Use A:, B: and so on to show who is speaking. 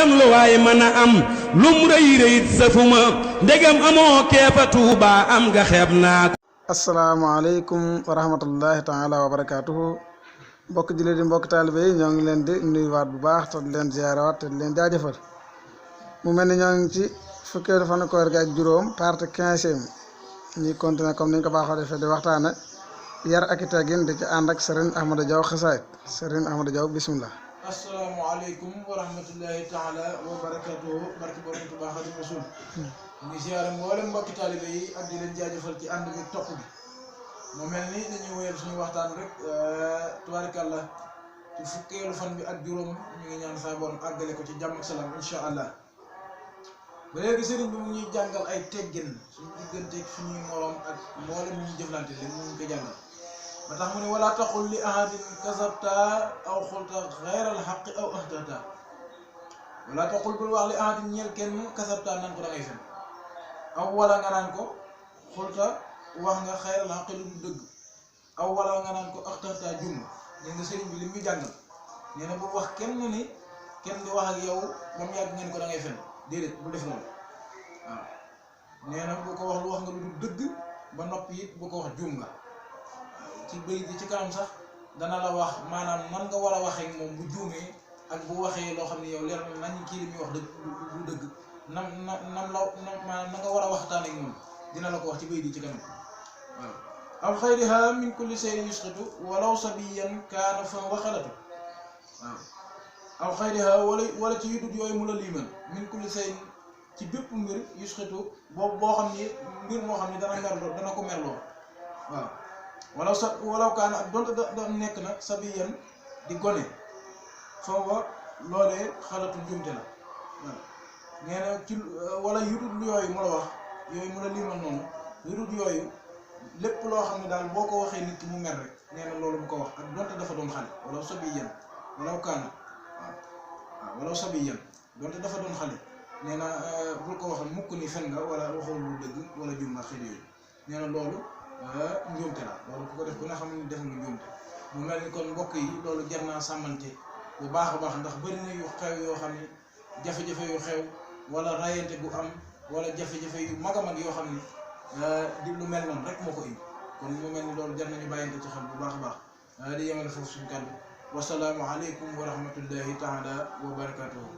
A: kon lu waay mën a am lum rëy rëyit safuma ndegam amoo keefa Tuuba am nga xeeb naa ko.
B: asalaamaaleykum wa rahmatullahi taala wa barakaatuhu. mbokk jullit di mbokk taalibe yi ñoo ngi leen di nuyuwaat bu baax te di leen ziyaarawaat te di leen jaajëfal. mu mel ni ñoo ngi ci fukkeelu fan koor gi ak juróom partie 15e ñuy continuer comme ni ñu ko baaxoo defee di waxtaane yar ak i teggin di ci ànd ak Serigne Ahmadou Diaw Xasaayid. Serigne Ahmadou Diaw bismillah.
C: asalaamaaleykum wa rahmatullahi taala wa barakatuhu. barke borom Tuubaa Xaadimu Rasuul. ñu ngi ziyaare mboolem mbokki taalibe yi ak di leen jaajëfal ci ànd bi topp bi. mu mel ni dañuy wéyal suñu waxtaan rek tubaarikàlla ci fukkeelu fan bi ak juróom ñu ngi ñaan saa borom àggale ko ci jàmm ak salaam incha allah. ba léegi sëriñ bi mu ñuy jàngal ay teggin suñu digganteeg suñuy morom ak mboolem ñu jëflante leen mu ngi ko jàngal ba tax mu ne wala taqul li ahadin kasabta aw xulta xayral xaqi aw ahtata wala taqul bul wax li ahadin ñeel kenn kasabta naan ko da ngay fen aw wala nga naan ko xulta wax nga xayral xaqi lu du dëgg aw wala nga naan ko ahtata jum ne nga sëriñ bi li muy jàngal nee na bu wax kenn ni kenn di wax ak yow ba mu yàgg ngeen ko da ngay fen déedéet bu def loolu waaw nee na bu ko wax lu wax nga lu du dëgg ba noppi it bu ko wax juum nga ci bëy bi ci kanam sax dana la wax maanaam nan nga war a waxee moom bu juumee ak bu waxee loo xam ne yow leer na nañ kii li muy wax dëgg du dëgg maanaam na nga war a waxtaan ak moom dina la ko wax ci bëy bi ci kanam waaw aw xayriha min kulli shay'in yusqitu walaw sabiyan kaana fa waxalatu waaw aw xayriha wala ci yudut yooyu mu la liimal min kulli shay'in ci bépp mbir yusqitu boobu boo xam ni mbir moo xam ni dana ko merloo waaw walaw kaana ak donte da nekk na sabiyan di gone foofa loolee xalatu njumte la waaw nee na ci wala yudut yooyu mu la wax yooyu mu la liimal noonu yudut yooyu lépp loo xam ne daal boo ko waxee nit ki mu mer rek nee na loolu bu ko wax ak donte dafa doon xale walaw sabiyan walaw kaana waaw walaw sabiyan donte dafa doon xale nee na bul ko wax mukk ni fen nga wala waxoo lu dëgg wala jum nga xëy yooyu nee na loolu njuumte la loolu ku ko def ku nga xam ne def nga njuumte mu mel ni kon mbokk yi loolu jar naa sàmmante bu baax a baax ndax bëri na yu xew yoo xam ne jafe-jafe yu xew wala rayante bu am wala jafe-jafe yu mag a mag yoo xam ne di lu mel noonu rek moo ko indi kon mu mel ni loolu jar nañu bàyyante ci xel bu baax a baax di yemale foofu suñu kàddu wasalaamu aleykum wa rahmatullahi taala wa barakatuhu